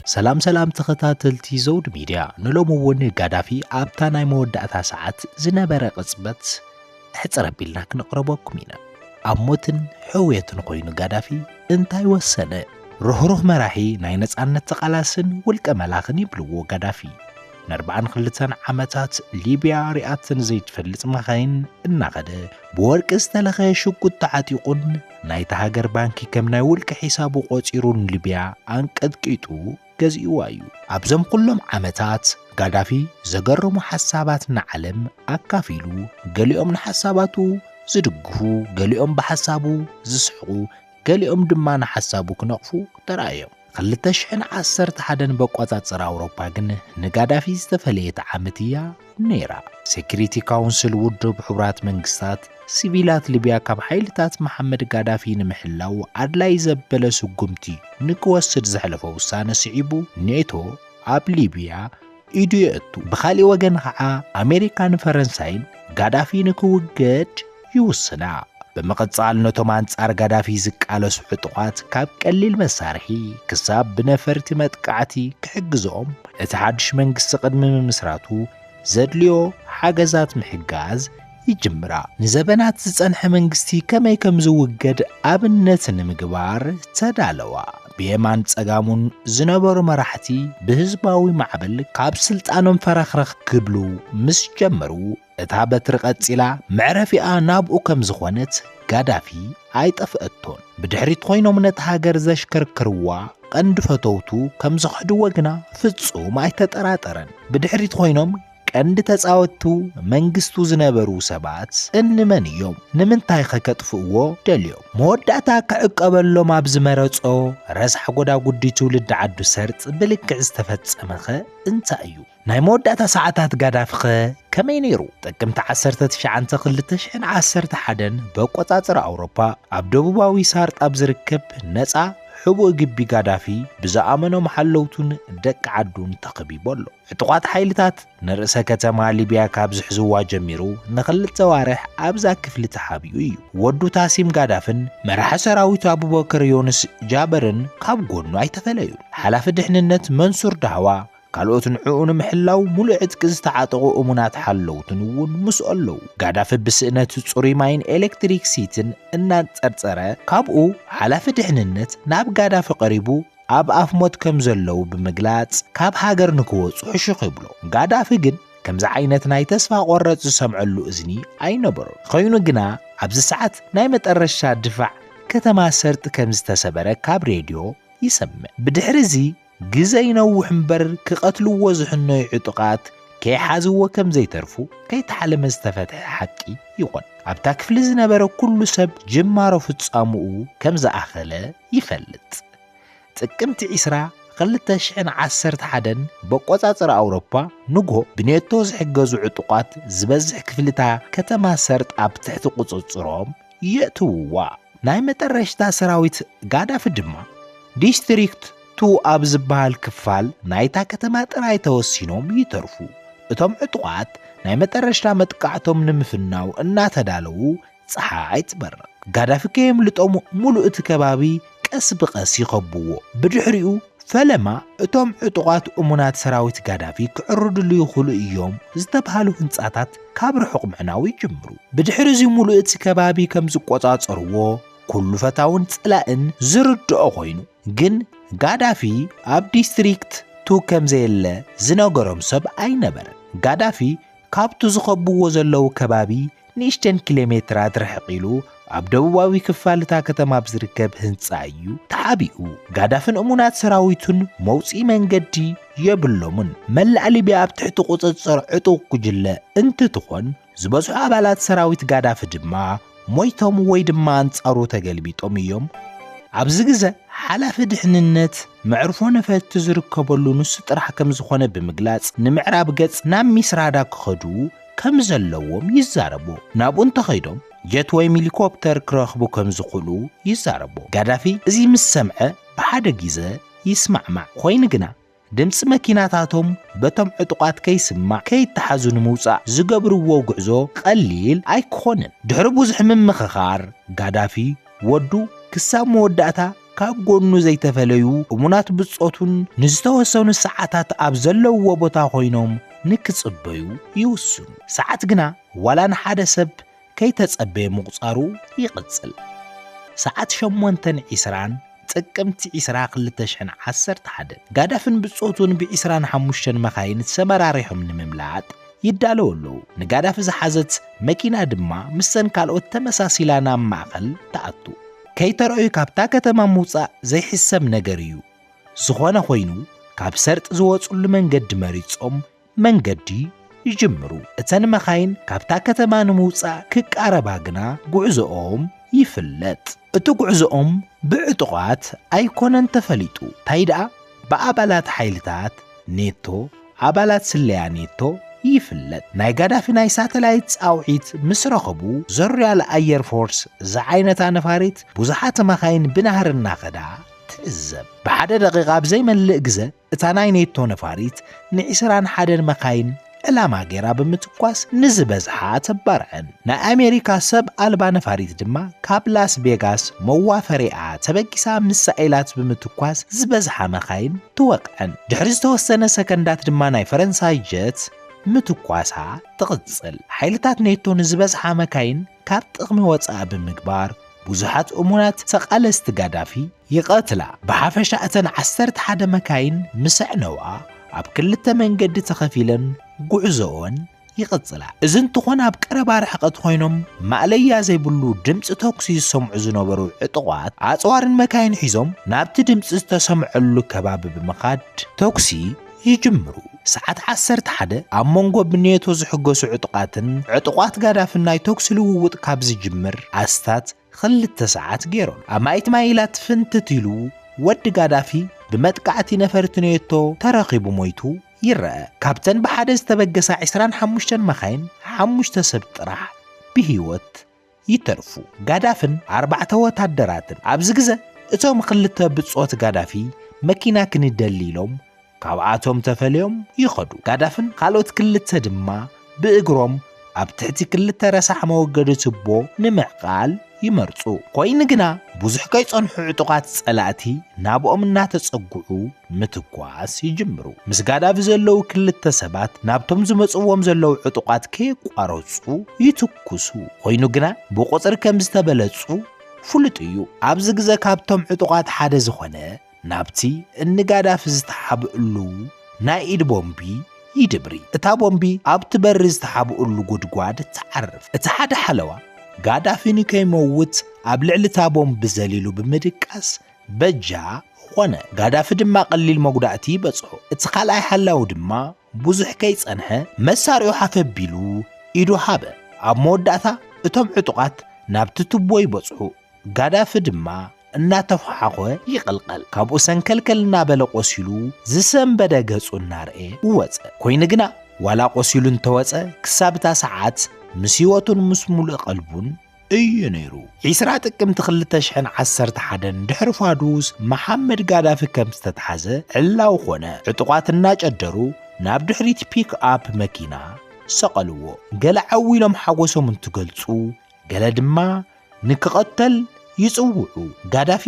ሰላም ሰላም ተኸታተልቲ ዘውድ ሚድያ፣ ንሎሚ እውን ጋዳፊ ኣብታ ናይ መወዳእታ ሰዓት ዝነበረ ቅጽበት ሕጽር ኣቢልና ክንቕረበኩም ኢና። ኣብ ሞትን ሕውየትን ኮይኑ ጋዳፊ እንታይ ወሰነ? ርህሩህ መራሒ ናይ ነጻነት ተቓላስን ውልቀ መላኽን ይብልዎ ጋዳፊ። ንኣርብዓን ክልተን ዓመታት ሊብያ ሪኣትን ዘይትፈልጥ መኻይን እናኸደ፣ ብወርቂ ዝተለኸየ ሽጉጥ ተዓጢቑን ናይታ ሃገር ባንኪ ከም ናይ ውልቂ ሒሳቡ ቆጺሩን ሊብያ ኣንቀጥቂጡ ገዚእዋ እዩ። ኣብዞም ኩሎም ዓመታት ጋዳፊ ዘገርሙ ሓሳባት ንዓለም ኣካፊሉ፣ ገሊኦም ንሓሳባቱ ዝድግፉ፣ ገሊኦም ብሓሳቡ ዝስሕቑ፣ ገሊኦም ድማ ንሓሳቡ ክነቕፉ ተራእዮም። ክልተ ሽሕን ዓሰርተ ሓደን በቆጻጽር ኣውሮፓ ግን ንጋዳፊ ዝተፈለየት ዓመት እያ ነይራ። ሴኩሪቲ ካውንስል ውድብ ሕቡራት መንግስታት፣ ሲቪላት ሊብያ ካብ ሓይልታት መሓመድ ጋዳፊ ንምሕላው ኣድላይ ዘበለ ስጉምቲ ንክወስድ ዘሕለፎ ውሳነ ስዒቡ፣ ኔቶ ኣብ ሊብያ ኢዱ የእቱ። ብኻሊእ ወገን ኸዓ ኣሜሪካን ፈረንሳይን ጋዳፊ ንክውገድ ይውስና። ብምቕጻል ነቶም ኣንጻር ጋዳፊ ዝቃለሱ ዕጡቓት ካብ ቀሊል መሳርሒ ክሳብ ብነፈርቲ መጥቃዕቲ ክሕግዝኦም፣ እቲ ሓድሽ መንግስቲ ቅድሚ ምምስራቱ ዘድልዮ ሓገዛት ምሕጋዝ ይጅምራ። ንዘበናት ዝጸንሐ መንግስቲ ከመይ ከም ዝውገድ ኣብነት ንምግባር ተዳለዋ። ብየማን ጸጋሙን ዝነበሩ መራሕቲ ብህዝባዊ ማዕበል ካብ ስልጣኖም ፈረኽረኽ ክብሉ ምስ ጀመሩ፣ እታ በትሪ ቀጺላ መዕረፊኣ ናብኡ ከም ዝኾነት ጋዳፊ ኣይጠፍአቶን። ብድሕሪት ኮይኖም ነታ ሃገር ዘሽከርክርዋ ቀንዲ ፈተውቱ ከም ዘኽሕድዎ ግና ፍጹም ኣይተጠራጠረን። ብድሕሪት ኮይኖም ቀንዲ ተጻወትቱ መንግስቱ ዝነበሩ ሰባት እንመን እዮም? ንምንታይኸ ከጥፍእዎ ደልዮም? መወዳእታ ክዕቀበሎም ኣብ ዝመረጾ ረሳሕ ጎዳጉዲ ትውልዲ ዓዱ ሰርጥ ብልክዕ ዝተፈጸመኸ እንታይ እዩ? ናይ መወዳእታ ሰዓታት ጋዳፊኸ ከመይ ነይሩ? ጥቅምቲ ዓሰርተ ትሽዓተ ክልተ ሽሕን ዓሰርተ ሓደን በቆጻጽር ኣውሮፓ ኣብ ደቡባዊ ሳርጥ ኣብ ዝርከብ ነጻ ሕቡእ ግቢ ጋዳፊ ብዝኣመኖም ሓለውቱን ደቂ ዓዱን ተኸቢቡ ኣሎ። ዕጡቓት ሓይልታት ንርእሰ ከተማ ሊብያ ካብ ዝሕዝዋ ጀሚሩ ንኽልተ ዋርሕ ኣብዛ ክፍሊ ተሓቢኡ እዩ። ወዱ ታሲም ጋዳፍን መራሒ ሰራዊቱ ኣቡበከር ዮንስ ጃበርን ካብ ጎኑ ኣይተፈለዩን። ሓላፊ ድሕንነት መንሱር ዳህዋ፣ ካልኦት ንዕኡ ንምሕላው ሙሉእ ዕጥቂ ዝተዓጠቑ እሙናት ሓለውቱን እውን ምስኡ ኣለዉ። ጋዳፊ ብስእነት ጽሩይ ማይን ኤሌክትሪክ ሲቲን እናንጸርጸረ፣ ካብኡ ሓላፊ ድሕንነት ናብ ጋዳፊ ቀሪቡ ኣብ ኣፍ ሞት ከም ዘለዉ ብምግላጽ ካብ ሃገር ንክወጹ ሕሹኽ ይብሎ። ጋዳፊ ግን ከምዚ ዓይነት ናይ ተስፋ ቆረጽ ዝሰምዐሉ እዝኒ ኣይነበሮን። ኸይኑ ግና ኣብዚ ሰዓት ናይ መጠረሻ ድፋዕ ከተማ ሰርጥ ከም ዝተሰበረ ካብ ሬድዮ ይሰምዕ። ብድሕሪ እዚ ግዘ ይነውሕ እምበር ክቐትልዎ ዝሕነዩ ዕጡቓት ከይሓዝዎ ከም ዘይተርፉ ከይተሓለመ ዝተፈትሐ ሓቂ ይኾን። ኣብታ ክፍሊ ዝነበረ ኩሉ ሰብ ጅማሮ ፍጻሙኡ ከም ዝኣኸለ ይፈልጥ። ጥቅምቲ ዒስራ ክልተ ሽሕን ዓሰርተ ሓደን በቆጻጽራ ኣውሮፓ ንግሆ ብኔቶ ዝሕገዙ ዕጡቓት ዝበዝሕ ክፍልታ ከተማ ሰርጥ ኣብ ትሕቲ ቁጽጽሮም የእትውዋ። ናይ መጠረሽታ ሰራዊት ጋዳፊ ድማ ዲስትሪክት ቱ ኣብ ዝበሃል ክፋል ናይታ ከተማ ጥራይ ተወሲኖም ይተርፉ። እቶም ዕጡቓት ናይ መጠረሽታ መጥቃዕቶም ንምፍናው እናተዳለዉ ጸሓይ ትበርቕ። ጋዳፊ ከየምልጦም ሙሉእ እቲ ከባቢ ቀስ ብቐስ ይኸብዎ። ብድሕሪኡ ፈለማ እቶም ዕጡቓት እሙናት ሰራዊት ጋዳፊ ክዕርድሉ ይኽእሉ እዮም ዝተባህሉ ህንጻታት ካብ ርሑቕ ምዕናው ይጅምሩ። ብድሕሪ እዚ ሙሉእ እቲ ከባቢ ከም ዝቆጻጸርዎ ኩሉ ፈታውን ጸላእን ዝርድኦ ኮይኑ፣ ግን ጋዳፊ ኣብ ዲስትሪክት ቱ ከም ዘየለ ዝነገሮም ሰብ ኣይነበረን። ጋዳፊ ካብቱ ዝኸብዎ ዘለዉ ከባቢ ንእሽተን ኪሎ ሜትራት ርሕቕ ኢሉ ኣብ ደቡባዊ ክፋል እታ ከተማ ኣብ ዝርከብ ህንጻ እዩ ተሓቢኡ። ጋዳፍን እሙናት ሰራዊቱን መውጽኢ መንገዲ የብሎምን። መላእ ሊብያ ኣብ ትሕቲ ቁጽጽር ዕጡቕ ጉጅለ እንትትኾን፣ ዝበዝሑ ኣባላት ሰራዊት ጋዳፊ ድማ ሞይቶም ወይ ድማ ኣንጻሩ ተገልቢጦም እዮም። ኣብዚ ግዘ ሓላፊ ድሕንነት መዕርፎ ነፈርቲ ዝርከበሉ ንሱ ጥራሕ ከም ዝኾነ ብምግላጽ፣ ንምዕራብ ገጽ ናብ ሚስራዳ ክኸዱ ከም ዘለዎም ይዛረቡ። ናብኡ እንተኸይዶም ጀት ወይም ሄሊኮፕተር ክረኽቡ ከም ዝኽእሉ ይዛረቡ። ጋዳፊ እዚ ምስ ሰምዐ ብሓደ ግዘ ይስማዕማዕ። ኮይኑ ግና ድምፂ መኪናታቶም በቶም ዕጡቓት ከይስማዕ ከይተሓዙ ንምውፃእ ዝገብርዎ ጉዕዞ ቀሊል ኣይክኾንን። ድሕሪ ብዙሕ ምምኽኻር ጋዳፊ ወዱ ክሳብ መወዳእታ ካብ ጎኑ ዘይተፈለዩ እሙናት ብጾቱን ንዝተወሰኑ ሰዓታት ኣብ ዘለውዎ ቦታ ኮይኖም ንክጽበዩ ይውስኑ። ሰዓት ግና ዋላ ንሓደ ሰብ ከይተጸበየ ምቑጻሩ ይቕጽል። ሰዓት ሸሞንተን ዒስራን ጥቅምቲ ዒስራ ክልተ ሽሕን ዓሰርተ ሓደ፣ ጋዳፍን ብጾቱን ብዒስራን ሓሙሽተን መኻይን ተሰመራሪሖም ንምምላጥ ይዳለዉ ኣለዉ። ንጋዳፊ ዝሓዘት መኪና ድማ ምሰን ካልኦት ተመሳሲላ ናብ ማእከል ትኣቱ። ከይተረኣዩ ካብታ ከተማ ምውጻእ ዘይሕሰብ ነገር እዩ። ዝኾነ ኮይኑ፣ ካብ ሰርጥ ዝወጽሉ መንገዲ መሪጾም መንገዲ ይጅምሩ። እተን መኻይን ካብታ ከተማ ንምውጻእ ክቃረባ ግና ጉዕዞኦም ይፍለጥ። እቲ ጉዕዞኦም ብዕጡቓት ኣይኮነን ተፈሊጡ። እንታይ ደኣ ብኣባላት ሓይልታት ኔቶ፣ ኣባላት ስለያ ኔቶ ይፍለጥ። ናይ ጋዳፊ ናይ ሳተላይት ጻውዒት ምስ ረኸቡ፣ ዘ ሮያል ኣየር ፎርስ ዝዓይነታ ነፋሪት ብዙሓት መኻይን ብናህሪ እናኸዳ ትዕዘብ። ብሓደ ደቂቓ ኣብ ዘይመልእ ግዘ እታ ናይ ኔቶ ነፋሪት ንዒስራን ሓደን መኻይን ዕላማ ገይራ ብምትኳስ ንዝበዝሓ ተባርዐን። ናይ ኣሜሪካ ሰብ ኣልባ ነፋሪት ድማ ካብ ላስ ቬጋስ መዋፈሪኣ ተበጊሳ ሚሳኤላት ብምትኳስ ዝበዝሓ መኻይን ትወቕዐን። ድሕሪ ዝተወሰነ ሰከንዳት ድማ ናይ ፈረንሳይ ጀት ምትኳሳ ትቕጽል። ሓይልታት ኔቶ ንዝበዝሓ መካይን ካብ ጥቕሚ ወጻኢ ብምግባር ብዙሓት እሙናት ተቓለስቲ ጋዳፊ ይቐትላ። ብሓፈሻ እተን ዓሰርተ ሓደ መካይን ምስ ኣዕነዋ ኣብ ክልተ መንገዲ ተኸፊለን ጉዕዞኦን ይቕጽላ። እዚ እንትኾን ኣብ ቀረባ ርሕቀት ኮይኖም ማእለያ ዘይብሉ ድምፂ ተኩሲ ዝሰምዑ ዝነበሩ ዕጡቓት ኣፅዋርን መካይን ሒዞም ናብቲ ድምፂ ዝተሰምዐሉ ከባቢ ብምኻድ ተኩሲ ይጅምሩ። ሰዓት ዓሰርተ ሓደ ኣብ መንጎ ብኔቶ ዝሕገሱ ዕጡቓትን ዕጡቓት ጋዳፍን ናይ ተኩሲ ልውውጥ ካብ ዝጅምር ኣስታት ክልተ ሰዓት ገይሮም። ኣማኢት ማይላት ፍንትት ኢሉ ወዲ ጋዳፊ ብመጥቃዕቲ ነፈርቲ ኔቶ ተረኺቡ ሞይቱ ይረአ። ካብተን ብሓደ ዝተበገሳ ዒስራን ሓሙሽተን መኻይን ሓሙሽተ ሰብ ጥራሕ ብህይወት ይተርፉ። ጋዳፍን ኣርባዕተ ወታደራትን። ኣብዚ ግዘ እቶም ክልተ ብጾት ጋዳፊ መኪና ክንደሊ ኢሎም ካብኣቶም ተፈልዮም ይኸዱ። ጋዳፍን ካልኦት ክልተ ድማ ብእግሮም ኣብ ትሕቲ ክልተ ረሳሕ መወገዲ ቱቦ ንምዕቃል ይመርጹ። ኮይኑ ግና ብዙሕ ከይጸንሑ ዕጡቓት ጸላእቲ ናብኦም እናተጸግዑ ምትኳስ ይጅምሩ። ምስ ጋዳፊ ዘለዉ ክልተ ሰባት ናብቶም ዝመጽዎም ዘለዉ ዕጡቓት ከየቋረጹ ይትኩሱ። ኮይኑ ግና ብቁጽሪ ከም ዝተበለጹ ፍሉጥ እዩ። ኣብዚ ግዘ ካብቶም ዕጡቓት ሓደ ዝኾነ ናብቲ እኒ ጋዳፊ ዝተሓብእሉ ናይ ኢድ ቦምቢ ይድብሪ። እታ ቦምቢ ኣብቲ በሪ ዝተሓብእሉ ጉድጓድ ትዓርፍ። እቲ ሓደ ሓለዋ ጋዳፊ ንከይመውት ኣብ ልዕሊ እታ ቦምቢ ዘሊሉ ብምድቃስ በጃ ኾነ። ጋዳፊ ድማ ቀሊል መጉዳእቲ ይበጽሖ። እቲ ካልኣይ ሓላዊ ድማ ብዙሕ ከይጸንሐ መሳሪኡ ሓፍ ኣቢሉ ኢዱ ሃበ። ኣብ መወዳእታ እቶም ዕጡቓት ናብቲ ቱቦ ይበጽሑ። ጋዳፊ ድማ እናተፈሓኾ ይቕልቀል። ካብኡ ሰንከልከል እናበለ ቆሲሉ ዝሰንበደ ገጹ እናርኤ ወጸ። ኮይኑ ግና ዋላ ቆሲሉ እንተወጸ ክሳብ እታ ሰዓት ምስ ህይወቱን ምስ ሙሉእ ቀልቡን እዩ ነይሩ። ዒስራ ጥቅምቲ ክልተ ሽሕን ዓሰርተ ሓደን ድሕሪ ፋዱስ መሓመድ ጋዳፊ ከም ዝተትሓዘ ዕላው ኾነ። ዕጡቓት እናጨደሩ ናብ ድሕሪት ፒክ ኣፕ መኪና ሰቐልዎ። ገለ ዓው ኢሎም ሓጎሶም እንትገልጹ፣ ገለ ድማ ንክቐተል ይጽውዑ። ጋዳፊ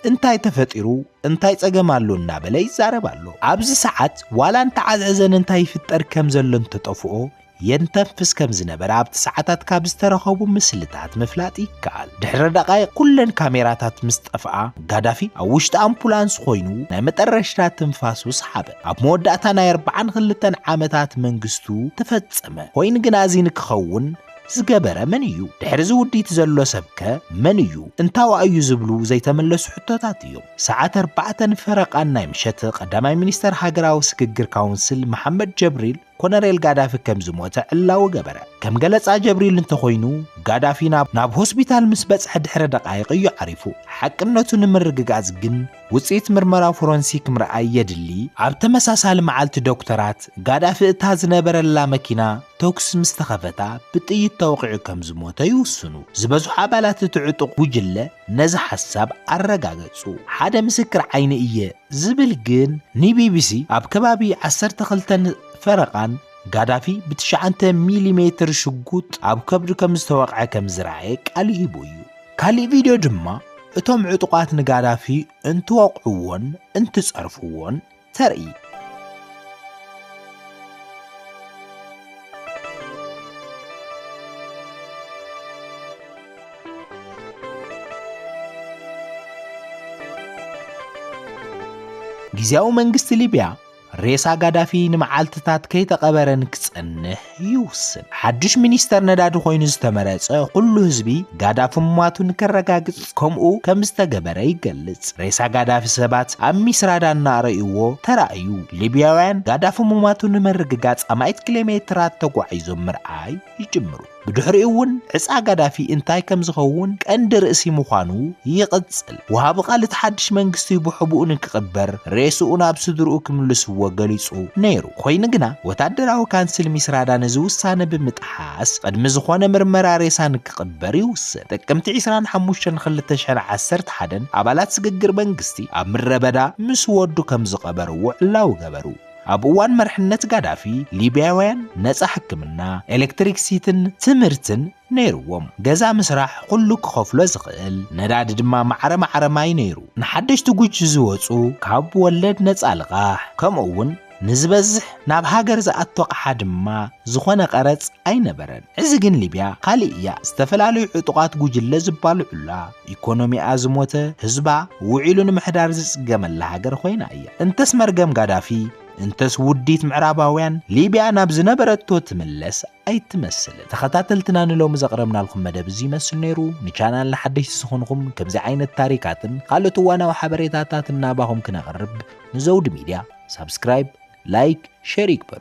እንታይ ተፈጢሩ፣ እንታይ ጸገም ኣሎ እናበለ ይዛረብ ኣሎ። ኣብዚ ሰዓት ዋላ እንተዓዝዕዘን እንታይ ይፍጠር ከም ዘሎ እንተጠፍኦ፣ የንተንፍስ ከም ዝነበረ ኣብቲ ሰዓታት ካብ ዝተረኸቡ ምስልታት ምፍላጥ ይከኣል። ድሕሪ ደቓይቕ ኩለን ካሜራታት ምስ ጠፍኣ፣ ጋዳፊ ኣብ ውሽጢ ኣምፑላንስ ኮይኑ ናይ መጠረሽታ ትንፋሱ ሰሓበ። ኣብ መወዳእታ ናይ ኣርብዓን ክልተን ዓመታት መንግስቱ ተፈጸመ። ኮይኑ ግና እዚ ንክኸውን ዝገበረ መን እዩ? ድሕሪ እዚ ውዲት ዘሎ ሰብከ መን እዩ? እንታዋ እዩ ዝብሉ ዘይተመለሱ ሕቶታት እዮም። ሰዓት ኣርባዕተን ፈረቓን ናይ ምሸት ቀዳማይ ሚኒስተር ሃገራዊ ስግግር ካውንስል መሓመድ ጀብሪል ኮነሬል ጋዳፊ ከም ዝሞተ ዕላዊ ገበረ። ከም ገለጻ ጀብሪል እንተኾይኑ፣ ጋዳፊ ናብ፣ ናብ ሆስፒታል ምስ በጽሐ ድሕሪ ደቓይቕ እዩ ዓሪፉ። ሓቅነቱ ንምርግጋጽ ግን ውጽኢት ምርመራ ፎረንሲክ ምርኣይ የድሊ። ኣብ ተመሳሳሊ መዓልቲ ዶክተራት ጋዳፊ እታ ዝነበረላ መኪና ተኩስ ምስ ተኸፈታ ብጥይት ተወቒዑ ከም ዝሞተ ይውስኑ። ዝበዝሑ ኣባላት እቲ ዕጡቕ ጉጅለ ነዚ ሓሳብ ኣረጋገጹ። ሓደ ምስክር ዓይኒ እየ ዝብል ግን ንቢቢሲ ኣብ ከባቢ ዓሰርተ ክልተን ፈረቓን ጋዳፊ ብትሽዓተ ሚሊሜትር ሽጉጥ ኣብ ከብዱ ከም ዝተወቕዐ ከም ዝረኣየ ቃል ሂቡ እዩ። ካሊእ ቪድዮ ድማ እቶም ዕጡቓት ንጋዳፊ እንትወቕዕዎን እንትጸርፍዎን ተርኢ። ግዝያዊ መንግስቲ ሊብያ ሬሳ ጋዳፊ ንመዓልትታት ከይተቐበረ ንክጸንሕ ይውስን። ሓድሽ ሚኒስተር ነዳዲ ኮይኑ ዝተመረጸ ኩሉ ህዝቢ ጋዳፊ ምሟቱ ንከረጋግጽ፣ ከምኡ ከም ዝተገበረ ይገልጽ። ሬሳ ጋዳፊ ሰባት ኣብ ሚስራዳ እናረእይዎ ተራእዩ። ሊብያውያን ጋዳፊ ምሟቱ ንምርግጋጽ ኣማኢት ኪሎ ሜትራት ተጓዒዞም ምርኣይ ይጅምሩ። ብድሕሪኡ እውን ዕፃ ጋዳፊ እንታይ ከም ዝኸውን ቀንዲ ርእሲ ምዃኑ ይቕጽል። ወሃቢ ቃል እቲ ሓድሽ መንግስቲ ብሕቡኡ ንክቕበር፣ ሬስኡ ናብ ስድርኡ ክምልስዎ ገሊጹ ነይሩ። ኮይኑ ግና፣ ወታደራዊ ካንስል ሚስራዳ ነዚ ውሳነ ብምጥሓስ፣ ቅድሚ ዝኾነ ምርመራ ሬሳ ንክቕበር ይውስን። ጥቅምቲ ዕስራን ሓሙሽተን ክልተ ሽሕን ዓሰርተ ሓደን ኣባላት ስግግር መንግስቲ ኣብ ምድረ በዳ ምስ ወዱ ከም ዝቐበርዎ ዕላዊ ገበሩ። ኣብ እዋን መርሕነት ጋዳፊ፣ ሊብያውያን ነጻ ሕክምና፣ ኤሌክትሪክሲትን ትምህርትን ነይርዎም። ገዛ ምስራሕ ኩሉ ክኸፍሎ ዝኽእል፣ ነዳዲ ድማ ማዕረ ማዕረ ማይ ነይሩ። ንሓደሽቲ ጉጅ ዝወጹ ካብ ወለድ ነጻ ልቓሕ፣ ከምኡ እውን ንዝበዝሕ ናብ ሃገር ዝኣቱ ኣቕሓ ድማ ዝኾነ ቀረጽ ኣይነበረን። እዚ ግን ሊብያ ካልእ እያ። ዝተፈላለዩ ዕጡቓት ጉጅለ ዝባልዑላ፣ ኢኮኖሚኣ ዝሞተ፣ ህዝባ ውዒሉ ንምሕዳር ዝጽገመላ ሃገር ኮይና እያ። እንተስ መርገም ጋዳፊ፣ እንተስ ውዲት ምዕራባውያን፣ ሊብያ ናብ ዝነበረቶ ትምለስ ኣይትመስልን። ተኸታተልትና፣ ንሎሚ ዘቕረብናልኩም መደብ እዚ ይመስል ነይሩ። ንቻናልና ሓደሽቲ ዝኾንኹም፣ ከምዚ ዓይነት ታሪካትን ካልኦት እዋናዊ ሓበሬታታትን ናባኹም ክነቕርብ ንዘውዲ ሚድያ ሳብስክራይብ፣ ላይክ፣ ሼር ይግበሩ።